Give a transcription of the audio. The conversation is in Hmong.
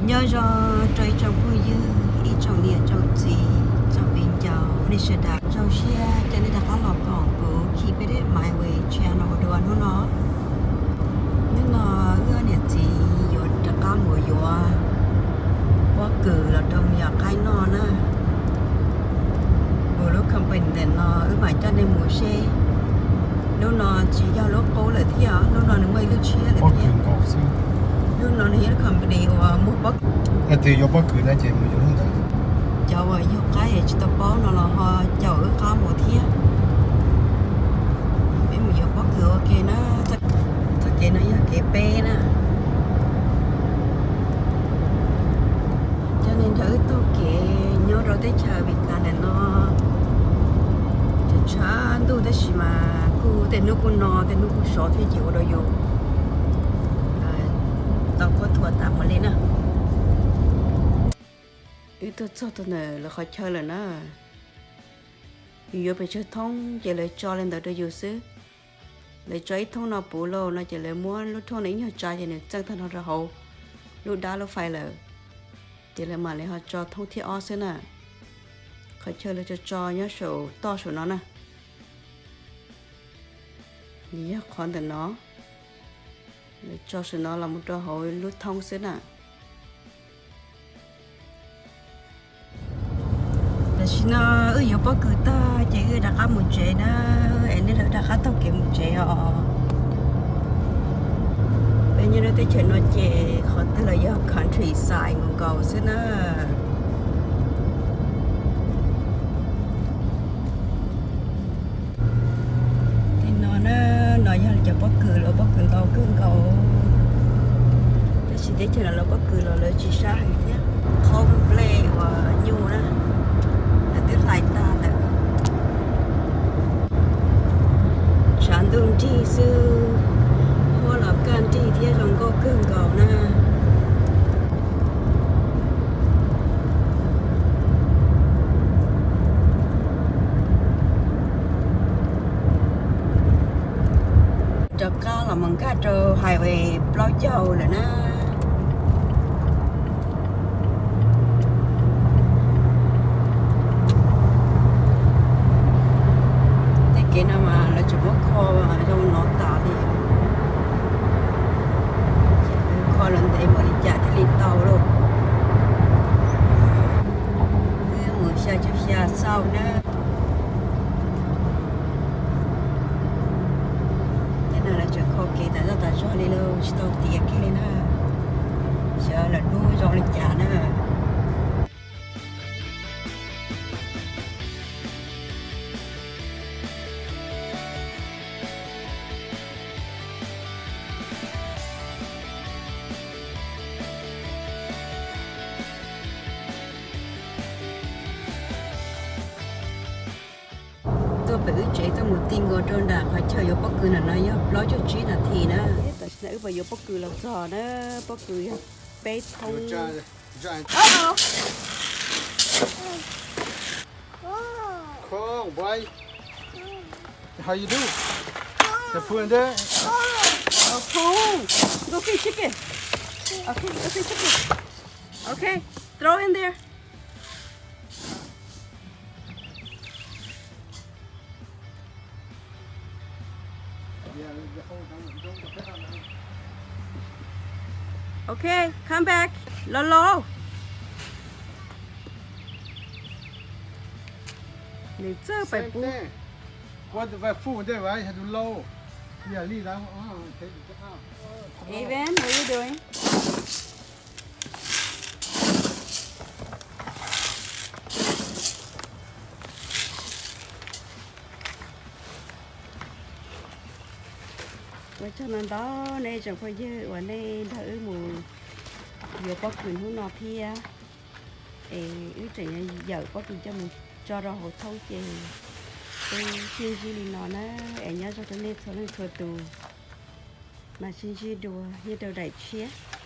Nyob zoo rau ib tsoom phooj ywg, ib tsoom niam tsoom txiv, tsoom viv ncaus, nej sawv daws zoo siab ces nej rov qab los koom kuv khi peb dej maiv ua tshia no ua dua hnub no. Hnub no wb niam txiv yuav rov qab mus yuav pob kws los rau me nyuam qaib noj na. Mus lub company ntawm no wb mam coj nej mus seb. Lub no tsis yog lub qub lawm thiab, lub no nws muaj ib lub tshiab lawm thiab. Lub no nws yog lub company uas muag pob. Leej twg yuav pob kws na ces mus yuav lub ntawd. Cov uas yug qaib tsis tau paub no los ho caum wb qab mus thiab. Peb mus yuav pob kws ua ke na. Txoj kev no yog kev peb na. Coj nej nrog wb taug kev nyob rau teb chaws Amelikas ntawm no. Tshav ntuj tab sis mas kuj tej hnub kuj no tej hnub kuj sov thiab ces ua rau yus tau khuab thuas tas mus li na. Wb tuaj txog rau ntawm lawv qhov chaw lawm na. Yus yuav pes tsawg thoob ces lawv tso li ntawd rau yus xwb. Lawv tso ib thoob no puv lauj no ces lawv muab lub thoob no ib nyuag tsa ces nws txeej tag nrho rau hauv lub dab lub fais lawm. Ces lawv mam li ho tso thoob thib ob xwb na. Qhov chaw lawv tso tso nyob saum toj saum no na. Nws yog qhov ntawm no, lawv tso saum no los mus rau hauv lub thoob xwb na. Tam sim no wb yuav pob kws tag ces wb rov qab mus tsev na, es nej lawv rov qab taug kev mus tsev os. Peb nyob lub teb chaws no ces qhov twg los yog countryside nkaus nkaus xwb na. Tej no na, no yog cov pob kws, lawv pob kws ntau kawg nkaus. Tab sis teb chaws no lawv pob kws los lawv tsis sab heev thiab. Qhob nplej uas nyuj na, lawv twb hlais tag lawm. Tshav ntuj nrig xwb, huab los kaj nrig thiab zoo nkauj kawg nkaus na. Rov qab los mus nkag rau highway plaub caug lawm na. Tej kev no mas lawv tseem muab kho zoo no tas li. Kho los ntev npaum li cas thiaj li tau lauj. Wb mus xya caum xya xauj na. Tej no lawv tseem kho kev tas zoj tas zog li lauj, tsis tau tiav kiag li na. Xyov lawv hlub zoo li cas na. Tuaj pem wb tsev tuaj mus ti nkaus rau nram qhov chaw yuav pob kws ntawm no yog plaub caug tsib nas this na. Tam sim no wb puas yuav pob kws los txog na, pob kws yog peb thoob. Come, boy. How you do? The food in there? Oh, cool. Go feed chicken. Okay, go feed chicken. Okay, throw in there. Okay, come back. Los los. Nws txawj pais pub. What the food there, right? Have to low. Yeah, leave that one. Oh, okay. Evan, what are you doing? Ua tsaug ntau ntau nej tsoom phooj ywg uas nej nrog wb mus yuav pob kws hnub no thiab. Es wb tseem yawm pob kws coj mus tso rau hauv thoob ces wb sib ntsib li no na, es nyob zoo rau nej txhua leej txhua tus, mas sib ntsib dua nyob rau daim tshiab.